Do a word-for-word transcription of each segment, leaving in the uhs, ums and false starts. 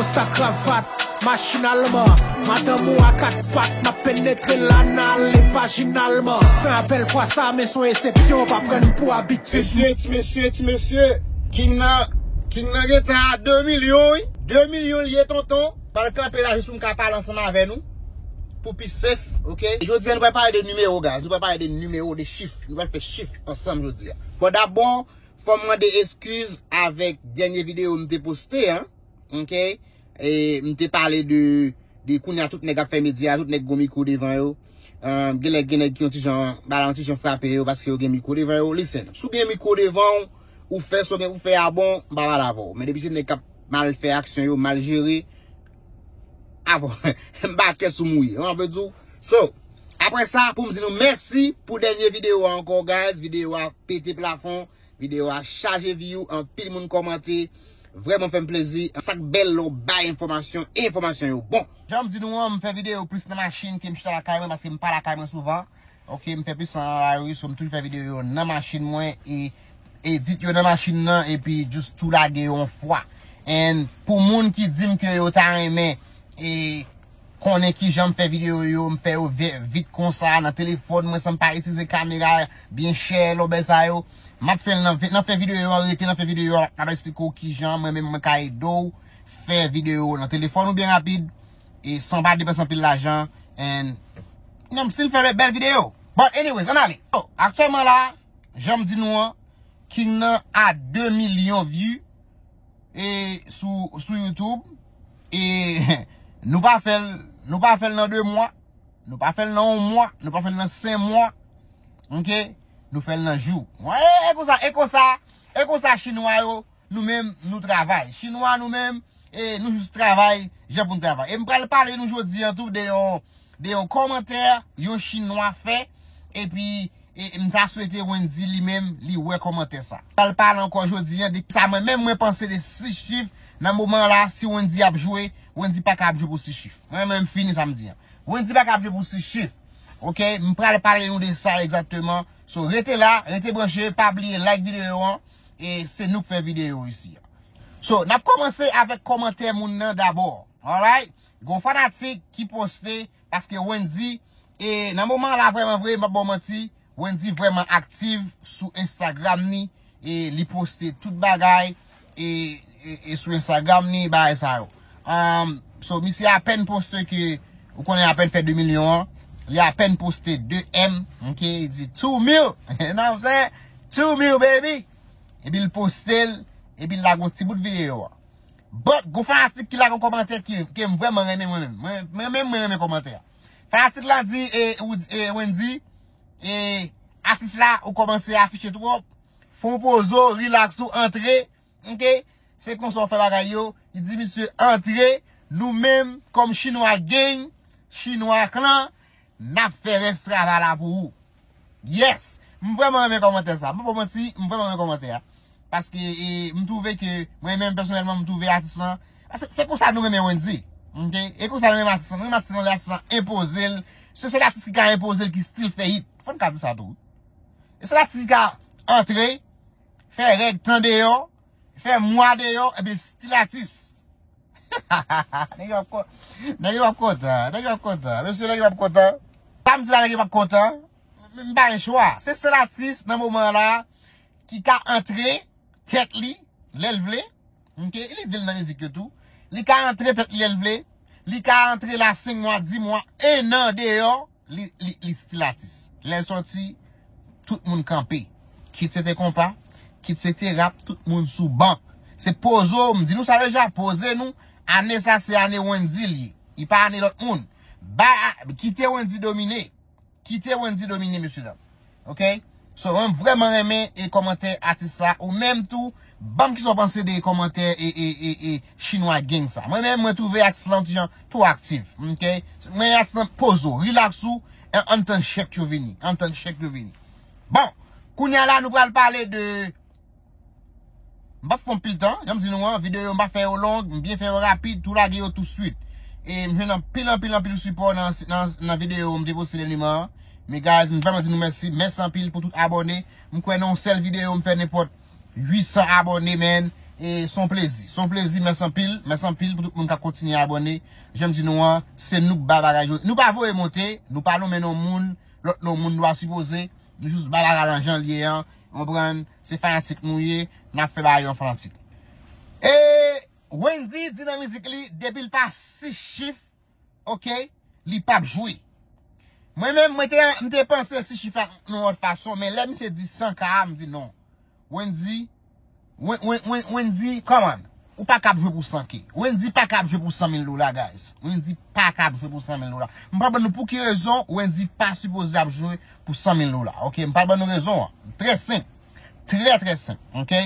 Kosta kravat, machinalman, madanm ou a kat pat, m ap penetre lanal e vajinalman. Men apèl fwa sa, men son eksepsyon, pa pran n pou abitid. Mesye, ti mesye, ti mesye, King nan, King nan gentan a de milyon, wi. De milyon l ye, tonton. Pral kanpe la jis pou m ka pale ansanm avè nou. Pou pi sef, oke? Jodi a, nou pral pale de nimewo, guys. Nou pral pale de nimewo, de chif. Nou pral fè chif ansanm jodi a. Bon, dabò, fò m mande eskiz avèk dènye videyo m te poste, an. Oke? E m te pale de, de kounye a tout nèg ap fè medya, tout nèg gon mikwo devan yo. Ahn, gen nèg, gen nèg ki yon ti jan, bagay yon ti jan frape yo paske yo gen mikwo devan yo. Listen, si w gen mikwo devan w, ou fè sa w gen pou fè a bon, m pa pale avè w. Men depi se nèg k ap mal fè aksyon yo, mal jere, avè w, m pa kè sou mouye. Ou konprann sa m vle di w? So, apre sa, pou m di nou mèsi pou dènye videyo a ankò, guys. Videyo a pete plafon. Videyo a chaje view, anpil moun kòmante. Vrèman fè m plezi. Sa k bèl lè w bay enfòmasyon, e enfòmasyon yo bon. Jan m di nou an, m fè videyo plis nan machin ke m chita lakay mwen, paske m pa lakay mwen souvan. Oke, m fè plis nan lari, so m toujou fè videyo yo nan machin mwen, e edit yo nan machin nan, epi just tou lage yo yon fwa. And pou moun ki di m ke yo ta renmen, e konnen kijan m fè videyo yo, m fè yo vit konsa nan telefòn mwen san m pa itilize kamera byen chè, lòbè sa yo. M ap fè l nan, nan fè videyo an, rete nan fè videyo an, m ap eksplike w kijan mwen menm mwen ka ede w fè videyo nan telefòn ou byen rapid, e san pa depanse anpil lajan, and, you know, m still fè bèl videyo. But anyways, ann ale. So, aktyèlman la, jan m di nou an, King nan a de milyon view, e sou, sou YouTube. E nou pa fè l, nou pa fè l nan de mwa, nou pa fè l nan yon mwa, nou pa fè l nan senk mwa. Oke? Nou fè l nan jou. E, e konsa, e konsa, e konsa chinwa yo, nou menm, nou travay. Chinwa nou menm, e nou jis travay, jan pou n travay. E m pral pale nou jodi an tou de yon, de yon kòmantè yon chinwa fè, epi e, e m ta swete Wendy li menm, li wè kòmantè sa. Pral pale ankò jodi an de sa mwen menm mwen panse de sis chif. Nan moman la, si Wendy ap jwe, Wendy pa ka ap jwe pou sis chif. Mwen menm fini sa m di an. Wendy pa ka ap jwe pou sis chif. Oke? M pral pale nou de sa egzakteman. So, rete la, rete branche, pa bliye like videyo an. E se nou k fè videyo isi a. So, n ap kòmanse avèk kòmantè moun nan dabò. Alright? Gon fanatik ki poste, paske Wendy, e nan moman la vrèman vre, m p ap ba w manti, Wendy vrèman aktif sou Instagram ni, e li poste tout bagay, e, e, e sou Instagram ni, bagay sa yo. Um, so, misye apèn poste ke, ou konnen apèn fè de milyon an, li apèn poste de M, oke, li di two mil, you know what I'm saying? Two mil, baby! Epi l poste l, epi l lage yon ti bout videyo a. But, gon fanatik ki lage yon kòmantè ki, ke m vrèman renmen mwen menm. Mwen, mwen menm, mwen renmen kòmantè a. Fanatik la di, e, ou di, e, Wendy, e, atis la, ou kòmanse afiche twòp. Fè yon poze w, relax ou, antre. Oke? Se konsa w fè bagay yo. Li di misye antre. Nou menm, kòm Chinwa Gang, Chinwa Clan, n ap fè rès travay la pou ou. Yes! M vrèman renmen kòmantè sa. M pa ba w manti, m vrèman renmen kòmantè a. Paske, e, m twouve ke, mwen menm pèsonèlman, m twouve atis lan. Se, se konsa nou renmen Wendy. Oke? E konsa nou renmen atis lan. Nou renmen atis lan, lè atis lan enpoze l. Se sèl atis ki ka enpoze l, ki still fè hit. Fò n ka di sa tou. E sèl atis ki ka antre, fè règ tan deyò, fè mwa deyò, epi l still atis. Nèg yo ap kon-, nèg yo ap kontan, nèg yo ap kontan. Mesye, nèg yo ap kontan. Sa m di la, nèg yo ap kontan. M, m pa gen chwa. Se sèl atis nan moman la ki ka antre tèt li lè l vle. Oke? Li di l nan mizik yo tou. Li ka antre tèt li lè l vle. Li ka antre la senk mwa, dis mwa, en an deyò. Li, li, li still atis. Lè l sòti, tout moun kanpe. Kit se te konpa, kit se te rap, tout moun sou ban. Se poze w, m di nou sa deja, poze nou. Ane sa se ane Wendy li ye. Li pa ane lòt moun. Ba, kite Wendy domine. Kite Wendy domine, mesye dam. Oke? So, mwen vrèman renmen e kòmantè atis sa. Ou menm tou, ban m kisa w panse de kòmantè e, e, e, e Chinwa Gang sa. Mwen menm, mwen twouve atis lan yon ti jan twò aktif. Oke? Mwen atis lan poze w, relax ou, an, ann tann chèk yo vini. Ann tann chèk yo vini. Bon, kounye a la, nou pral pale de, m p ap fè anpil tan, jan m di nou an, videyo m pa fè yo long, m byen fè yo rapid, tou lage yo tou swit. E m jwenn anpil, anpil, anpil sipò nan, nan, nan videyo m te poste dènyèman an. Men guys, m vrèman di nou mèsi, mèsi anpil pou tout abòne. M kwè nan yon sèl videyo m fè nenpòt uit san abòne, man. E se yon plezi. Se yon plezi, mèsi anpil, mèsi anpil pou tout moun k ap kontinye abòne. Jan m di nou an, se nou k ba bagay yo. Nou pa voye monte, nou pa lonmen non moun, lòt non moun dwa sipoze. Nou jis ba bagay lan jan l ye an. Konprann? Se fanatik nou ye, n ap fè bagay yo an fanatik. E Wendy di nan mizik li, depi l pa sis chif, oke, li p ap jwe. Mwen menm, mwen te, m te panse sis chif la nan yon lòt fason, men lè misye di san K a, m di non. Wendy, Wen- Wen- Wen- Wendy, come on. Ou pa kab jwe pou san K. Wendy pa kab jwe pou san mil dola, guys. Wendy pa kab jwe pou san mil dola. M pa ban nou pou ki rezon Wendy pa sipoze ap jwe pou san mil dola. Oke, m pa ban nou rezon an. Trè senp. Trè, trè senp. Oke?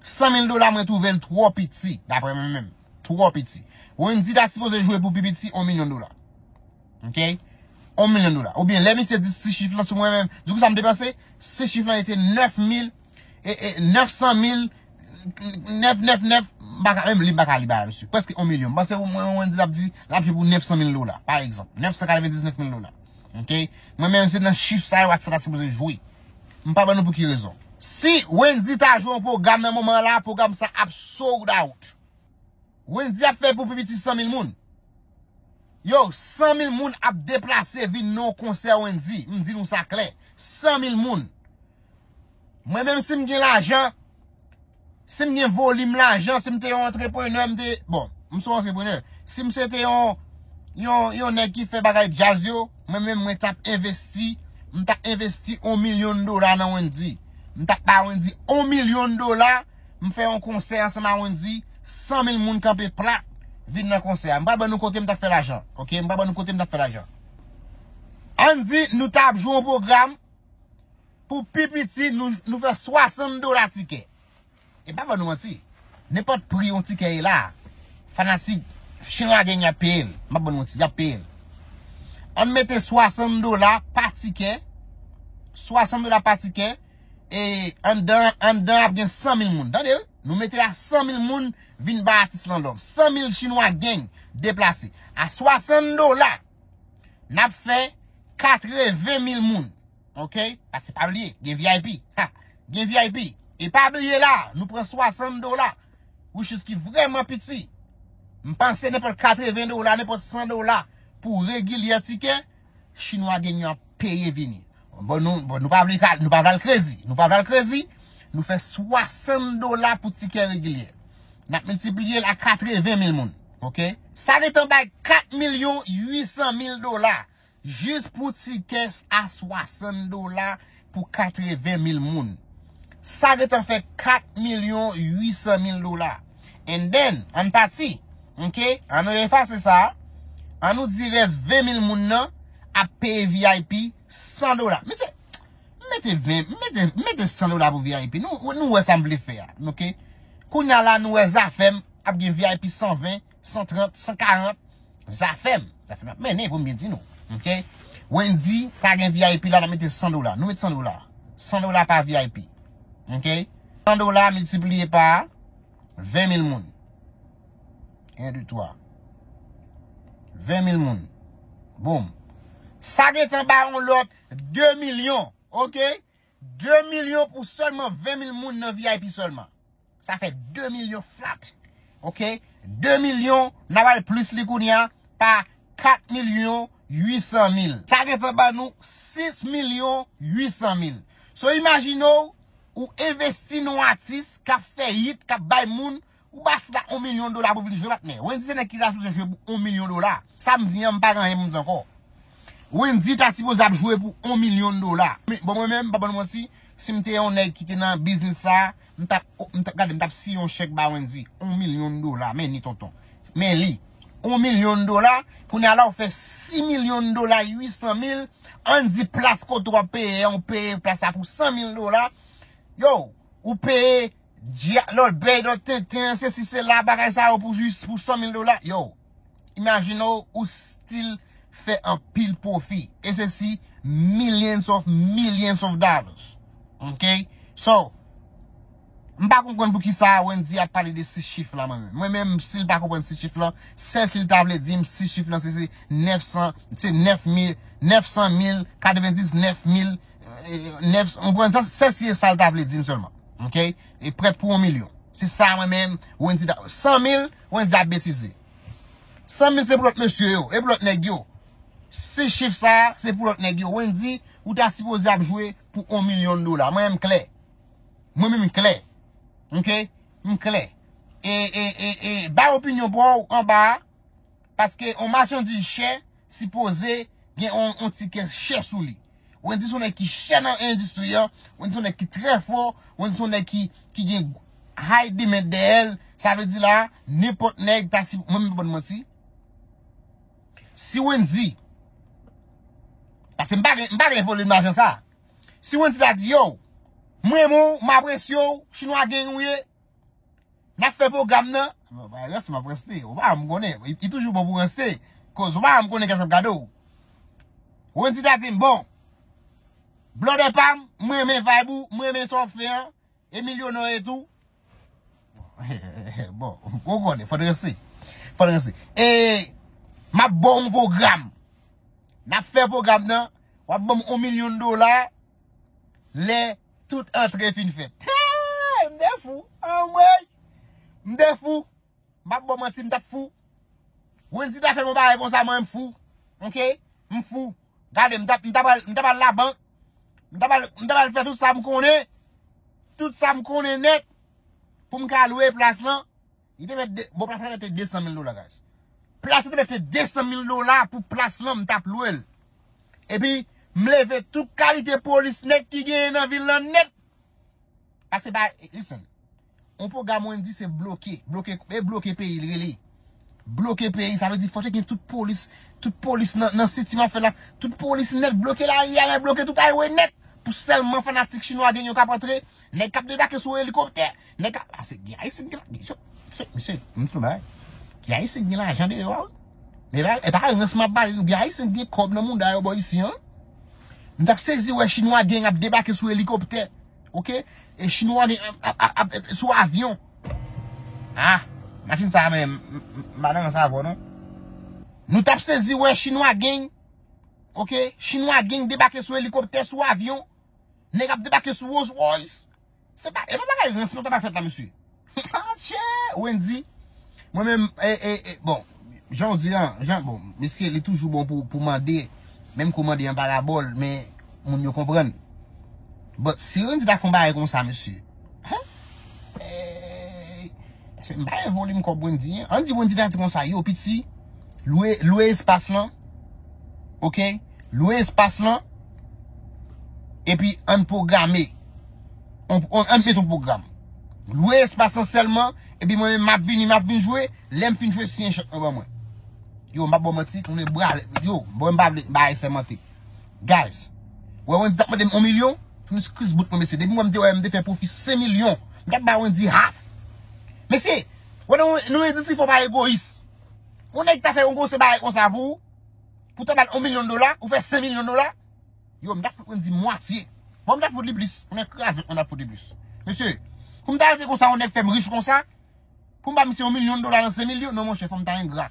San mil dola, mwen twouve l twò piti, daprè mwen menm. Twò piti. Wendy ta sipoze jwe pou pi piti yon milyon dola. Oke? Yon milyon dola. Oubyen, lè misye di sis chif lan sou mwen menm, di kou sa m depanse, sis chif lan rete nèf mil, e, e, nèf san mil, nèf, nèf, nèf, m pa ka, menm li, m pa ka li ba misye. Prèske yon milyon. M panse mwen, Wendy t ap di, l ap jwe pou nèf san mil dola, pa egzanp. Nèf san katrevendiznèf mil dola. Oke? Mwen menm, se nan chif sa yo, sa ta sipoze jwe. M pa ban nou pou ki rezon. Si Wendy ta jwe yon pwogram nan moman la, pwogram sa ap sold out. Wendy ap fè pou pi piti san mil moun. Yo, san mil moun ap deplase vin nan yon konsè Wendy. M di nou sa klè. San mil moun. Mwen menm, si m gen lajan, si m gen volim lajan, si m te yon antreprenè, m te, bon, m se yon antreprenè. Si m se te yon, yon, yon nèg ki fè bagay djaz yo, mwen menm, mwen t ap envesti, m t ap envesti yon milyon dola nan Wendy. M t ap ba Wendy yon milyon dola, m fè yon konsè ansanm a Wendy, san mil moun kanpe plat, vin nan konsè a. M pral ban nou kote m t ap fè lajan, oke? M pral ban nou kote m t ap fè lajan. Ann di, nou t ap jwe yon pwogram, pou pi piti, nou, nou fè swasant dola tikè. E pa ban nou manti. Nenpòt pri yon tikè ye la, fanatik Chinwa Gang y ap peye l. M ap ban nou manti, y ap peye l. Ann mete swasant dola pa tikè. Swasant dola pa tikè. E anndan, anndan ap gen san mil moun. Tande, wi. Nou mete la san mil moun vin ba atis lan love. San mil Chinwa Gang deplase. A swasant dola, n ap fè katreven mil moun. Oke? Paske pa bliye, gen V I P. Ha! Gen V I P. E pa bliye la, nou pran swasant dola. Which is ki vrèman piti. M panse nenpòt katreven dola, nenpòt san dola pou regilye tikè, Chinwa Gang yo ap peye vini. Bon, nou, bon, nou pa vle ka- nou pa vle al krezi. Nou pa vle al krezi. Nou fè swasant dola pou tikè regilye. N ap miltipliye l a katreven mil moun. Oke? Sa gentan bay kat milyon uit san mil dola. Jis pou tikè a swasant dola pou katreven mil moun. Sa gentan fè kat milyon uit san mil dola. And then, ann pati, oke? Ann nou efase sa. Ann nou di rès ven mil moun nan ap peye V I P san dola. Mesye, m mete ven, m mete, m mete san dola pou V I P. Nou, nou wè sa m vle fè a, oke? Kounye a la, nou wè Zafèm ap gen V I P san ven, san trant, san karant. Zafèm. Zafèm ap mennen pou m byen di nou. Oke? Wendy, ta gen V I P la, n ap mete san dola. Nou met san dola. San dola pa V I P. Oke? San dola miltipliye pa ven mil moun. En, de, twa. Ven mil moun. Boum. Sa gentan ba yon lòt de milyon. Oke? De milyon pou sèlman ven mil moun nan V I P sèlman. Sa fè de milyon flat. Oke? De milyon, n ap al plis li kounye a pa kat milyon uit san mil. Sa gentan ban nou sis milyon uit san mil. So, imajine w, ou envesti nan yon atis k ap fè hit, k ap bay moun, ou ba atis la yon milyon dola pou vin jwe patnè. Wendy se nèg ki ta sipoze jwe pou yon milyon dola. Sa m di an, m pa gen anyen pou m di ankò. Wendy ta sipoze ap jwe pou yon milyon dola. Men, bon, mwen menm, m pa ban nou manti, si m te yon nèg ki te nan biznis sa, m t ap, m t ap, gade, m t ap siyen yon chèk ba Wendy. Yon milyon dola, men li, tonton. Men li. Yon milyon dola, kounye a la, ou fè sis milyon dola uit san mil, ann di plas kote w ap peye a, ou peye plas la pou san mil dola. Yo, ou peye dja-, lòt bèy, lòt tenten, sesi, sela, bagay sa yo pou jis pou san mil dola. Yo, imajine w, ou still fè anpil pwofi. E se si millions of millions of dollars. Oke? So, m pa konprann poukisa Wendy ap pale de sis chif la, mwen menm. Mwen menm, si l pa konprann sis chif lan, sèl si l ta vle di m sis chif lan, se, se nèf san, se nèf mil, nèf san mil, katrevendiznèf mil, e, nèf, ou konprann sa? Sèl si se sa l ta vle di m sèlman. Oke? E prèt pou yon milyon. Se sa mwen menm, Wendy ta, san mil, Wendy ap betize. San mil se pou lòt mesye yo, e pou lòt nèg yo. Si chif sa, se pou lòt nèg yo. Wendy, ou ta sipoze ap jwe pou yon milyon dola. Mwen menm klè. Mwen menm klè. Ok? M klè. E, e, e, e, bay opinyon pa w anba a. Paske yon machandiz chè, sipoze gen yon, yon ti kè chè sou li. Wendy se yon nèg ki chè nan endistri an. Wendy se yon nèg ki trè fò. Wendy se yon nèg ki, ki gen high demand dèyè l. Sa vle di la, nenpòt nèg ta si, mwen menm pa ban manti. Si Wendy, paske m pa gen, m pa gen pwoblèm lajan sa. Si Wendy ta di, yo, mwen renmen w, m apresye w, Chinwa Gang ou ye, n ap fè pwogram nan. Bon, ba, reste, m ap reste. Ou pa m konnen. Li, li toujou bon pou reste. Koz ou pa m konnen kè sa ap gade w. Wendy ta di m, bon, blòdè pa m, mwen renmen vibe ou, mwen renmen sa w ap fè an. E milyonè etou. Bon, ou konnen, fò n reste. Fò n reste. E, m ap ba w yon pwogram. N ap fè pwogram nan, w ap ban m yon milyon dola, lè tout antre fin fèt. Hey, m te fou. Anmwey. M te fou. M p ap ba w manti, m t ap fou. Wendy ta fè m yon bagay konsa, mwen, m fou. Ok? M fou. Gade, m t ap, m t ap al, m t ap al labank. M t ap al, m t ap al fè tout sa m konnen. Tout sa m konnen nèt. Pou m ka lwe plas lan. Li te mèt de, bon, plas la te de san mil dola, guys. Plas la te mèt de san mil dola pou plas lan, m t ap lwe l. Epi, m leve tout kalite polis nèt ki genyen nan vil lan nèt. Paske ba, listen. On pwogram Wendy se bloke, bloke, e bloke peyi l rele. Bloke peyi, sa vle di fò te gen tout polis, tout polis nan, nan city m ap fè la, tout polis nèt bloke lari a nèt, bloke tout highway nèt. Pou sèlman fanatik Chinwa Gang yo k ap antre, nèg k ap debake sou elikoptè, nèg k ap, a se gen Ayisyen ki gen, misye, misye, misye, m sou bay. Gen Ayisyen ki gen lajan deyò a, wi. Men e pa, e pa rans m ap pale nou, gen Ayisyen ki gen kòb nan mouda yo bò isi an. M t ap sezi wè Chinwa Gang ap debake sou elikoptè. Ok? E Chinwa Gang ap, ap, ap, ap, sou avyon. Ah, machin sa a menm, m, m, m pa nan rans avè w non. Nou t ap sezi wè Chinwa Gang. Ok? Chinwa Gang debake sou elikoptè, sou avyon. Nèg ap debake sou Rolls Royce. Se pa, e pa bagay rans non ta pral fèt la, mesye. Atchè, Wendy. Mwen menm, e, e, e, bon, jan w di an, jan, bon, mesye, li toujou bon pou, pou mande, menm kou mande an parabòl, men moun yo konprann. But, si Wendy ta fè yon bagay konsa, mesye, hein? Ey, paske m pa gen volim kòb Wendy, hein. Ann di Wendy ta di konsa, yo, piti, lwe, lwe espas lan, ok? Lwe espas lan, epi ann pwograme. On, on, ann met yon pwogram. Lwe espas lan sèlman, epi mwen menm m ap vini, m ap vin jwe, lè m fin jwe, siyen chèk mwen ban mwen. Yo, m p ap ba w manti, tounen bra, yo, bon, m pa vle, m pa esèmante. Guys, wè Wendy t ap mande m yon milyon, tounen sou kriz bout mwen, mesye. Depi mwen m te wè, m te fè pwofi senk milyon, m t ap ba Wendy half. Mesye, wè nou, nou endistri fò pa egoyis. Yon nèg ta fè yon gwosè bagay konsa pou ou, pou ta ba l yon milyon dola, ou fè senk milyon dola, yo, m t ap fout Wendy mwatye. Bon, m t ap fout li plis. Mwen kraze, mwen t ap fout li plis. Mesye, pou m ta rete konsa, yon nèg fè m rich konsa, pou m ba misye yon milyon dola nan senk milyon, non, monchè, fò m ta engra.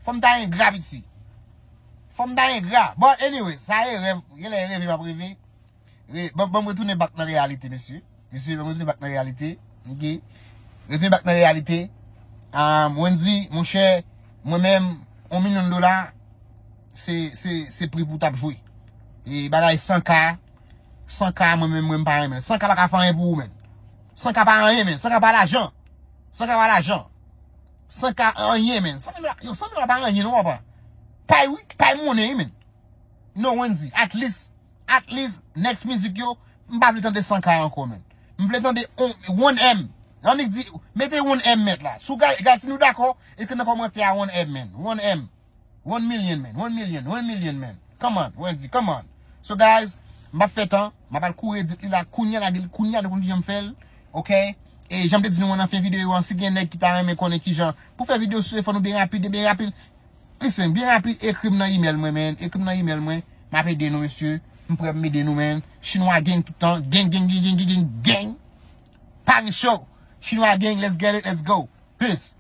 Fò m ta engra, piti. Fò m ta engra. But anyway, sa e rèv, genlè e reve m ap reve. Re, ban, ban m retounen back nan reyalite, mesye. Mesye, ban m retounen back nan reyalite. Ok. Retounen back nan reyalite. Ah, Wendy, monchè, mwen menm, yon milyon dola, se, se, se pri pou w t ap jwe. E bagay san K, san K, mwen menm, mwen m pa renmen. San K pa ka fè anyen pou ou, menn. San K pa anyen, menn. San K pa lajan. San K pa lajan. San K anyen, menn. San mil dola, yo, san mil dola pa anyen, non, papa. Pay, wi, pay monnen, wi, menn. Non, Wendy, at least, at least, next mizik yo, m pa vle tande san K ankò, menn. M vle tande on, one M. Annik di, mete one M mèt la. Si w ga-, guys, si nou dakò, ekri nan kòmantè a one M, menn. One M. One million, menn. One million, one million, menn. Come on, Wendy, come on. So, guys, m p ap fè tan, m ap al kouri edit li la, kounye a, lage l kounye a, nou konn kijan m fè l. Ok? E jan m te di nou, mwen nan fen videyo an, si gen nèg ki ta renmen konnen kijan pou fè videyo sou telefòn ou byen rapid, byen rapid, listen, byen rapid, ekri m nan email mwen, man. Ekri m nan email mwen. M ap ede nou, mesye. M prè m ede nou, man. Chinwa Gang tout tan. Gang, gang, gang. Pa gen cho. Chinwa Gang, let's get it, let's go. Peace.